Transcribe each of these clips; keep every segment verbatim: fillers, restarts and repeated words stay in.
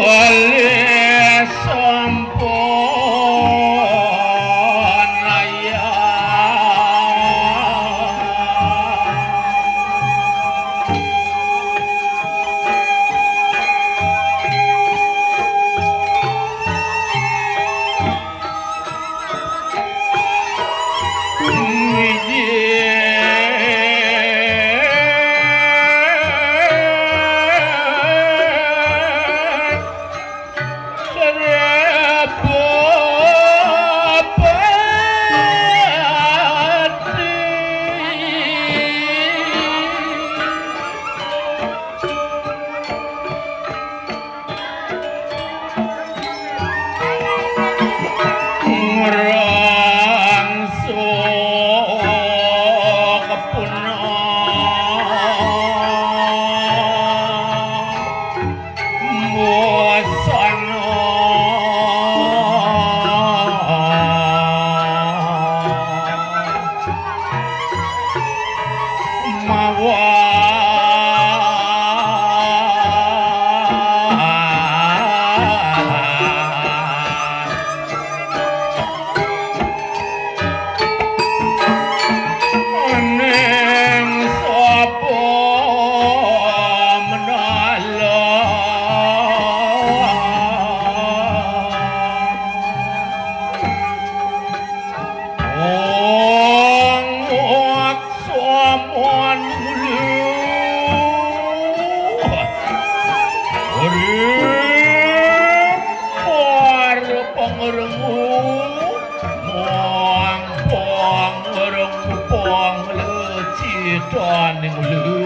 Kalih sampun ayah. Ngrangsuk punang busana mawa ning sapa menala. Ong, ong, saman mulu. Ring, par pangremu. Mong, pangremu, panglecitan mulu.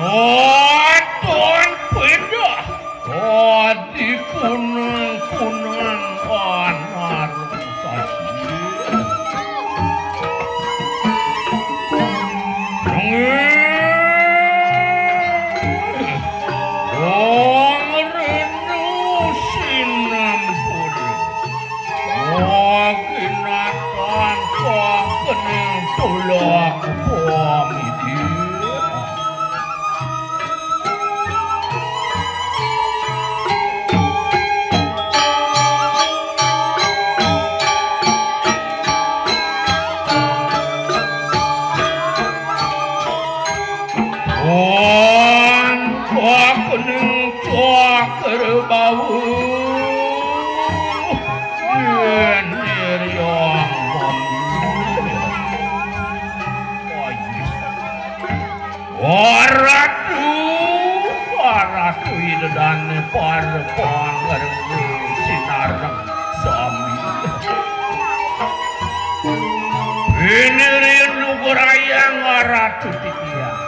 Waton pindah. Adi kunang-kunang anar sasi. Nanging wong renu sinampun. Wong kinatan kang kening tulak pamidi. Titiang.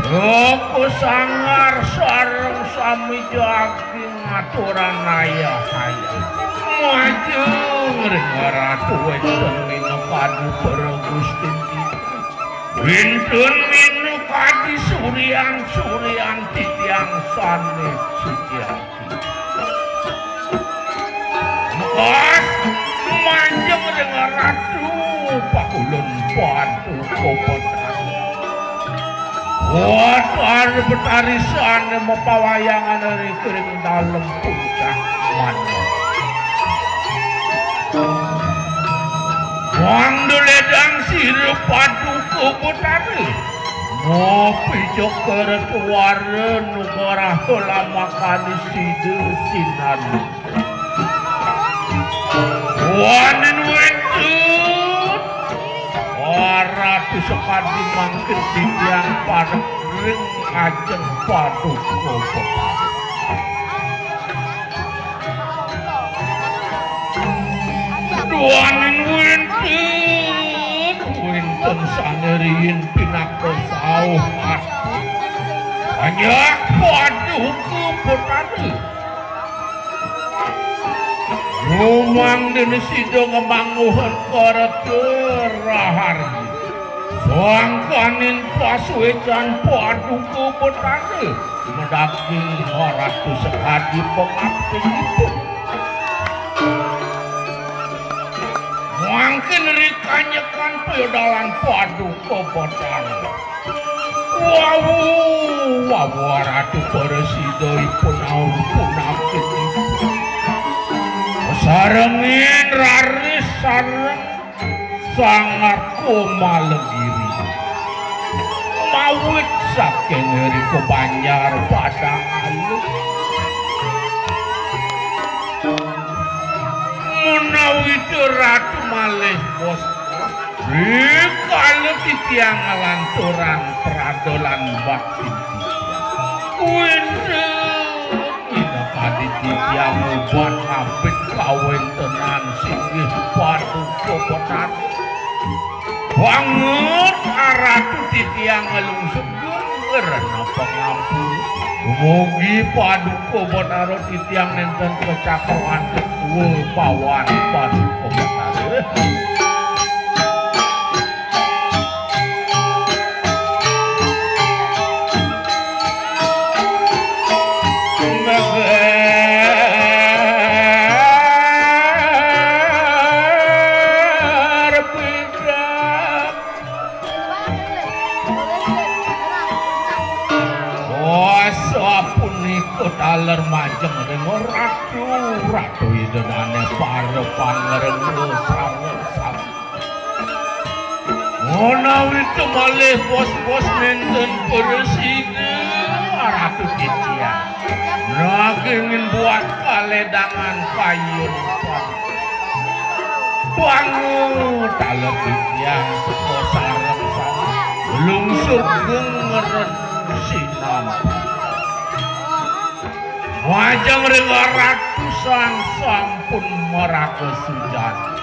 Raka Sanggar sareng sami jagi ngaturang ayah-ayah. Majeng ring Ratu wénten minakadi para Gusti. Wénten minakadi suryan-suryan titiang sané suci. Mas, majeng ring Ratu Pakulun Paduka Betari. Betari, Betari sané mapawayangan ring dalem puncak manah. Wang duledang sira Paduka Betari. Ngopi cokor tuara nugraha lamakane sida sinan. Wanin wénten. Ratu sakadi mangkin titiang parek ring ajeng Paduka Betari. Duaning wénten, wénten sané riin pinaka sauh ati. Hanya Paduka Betari. Rumangdene sida ngamanguhan kerta raharja. Sangkaning pasuécan Paduka Betari. Madaging Ratu sakadi pangaptinipun. Mangkin rikanyekan piodalan Paduka Betari. Wawu, wawu Ratu prasida ipun aur punapin. Sarengin raris sareng Sanggar Komalagiri. Mawit saking irika Banjar Padang Alu. Menawi Ratu malih bos, rikala titiang nglanturang pradalan bakti. Kuwi Minakadi titiang ubat ngabit kawéntenan singgih Paduka Betari. Banget Ratu titiang nglungsur genger napa ngampun. Dumugi Paduka Betari titiang nénten kacakroan tuwa pawan Paduka Betari. Oh, sapunika taler majeng ring Ratu, Ratu Ida Dané para pangrengga sareng sami. Menawi malih bos-bos nénten prasida, Ratu titiang. Nanging buat kaledangan kayun. Banget taler titiang seka sareng sami. Lungsur gengeren sinambi. Majeng ring Ratu Sang sampun maraga sujati.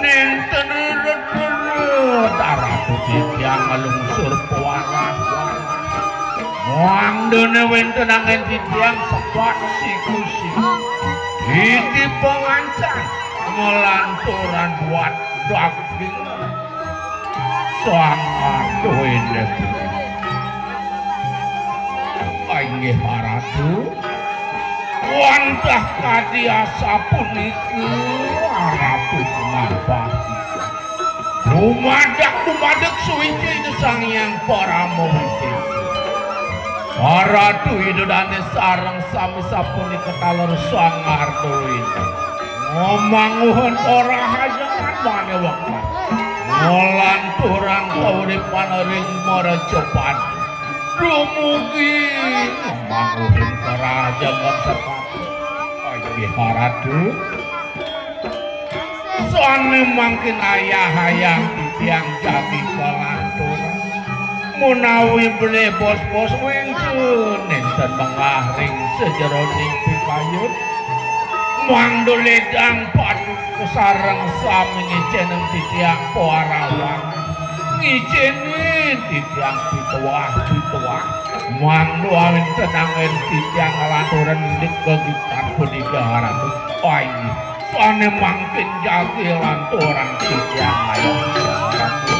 Nénten rered-rered Ratu titiang nglungsur pawarah-warah. Mangdane wénten angin titiang sepat siku-siku. Titi pangancan nglanturan buat daging Sang Ratu Indah. Inggih Ratu. Wantah kadi asapunika Ratu ngambahi. Dumadak dumadek suwiji Ida Sang Hyang Parama Wisesa. Ratu Ida Dané sareng sami sapunika taler Sang Arjuna. Ngamanguhan ora hajangan mané wekah. Nglanturang kauripan ring mercapan. Dumugi ngamanguhan ora hajangan sepatu. Inggih Ratu. Sané mangkin ayah-ayah titiang jagi kalantur. Menawi bilih bos-bos wénten nénten menggah ring sajeroning pikayun. Mangda ledang paduka sareng sami ngicénang titiang pawarawang. Ijinin titiang pituwah-pituwah. Mangda wénten anggén titiang ngalanturang indik gegitan punika, Ratu. Ai, sané mangkin jagi lanturang titiang ayah, Ratu.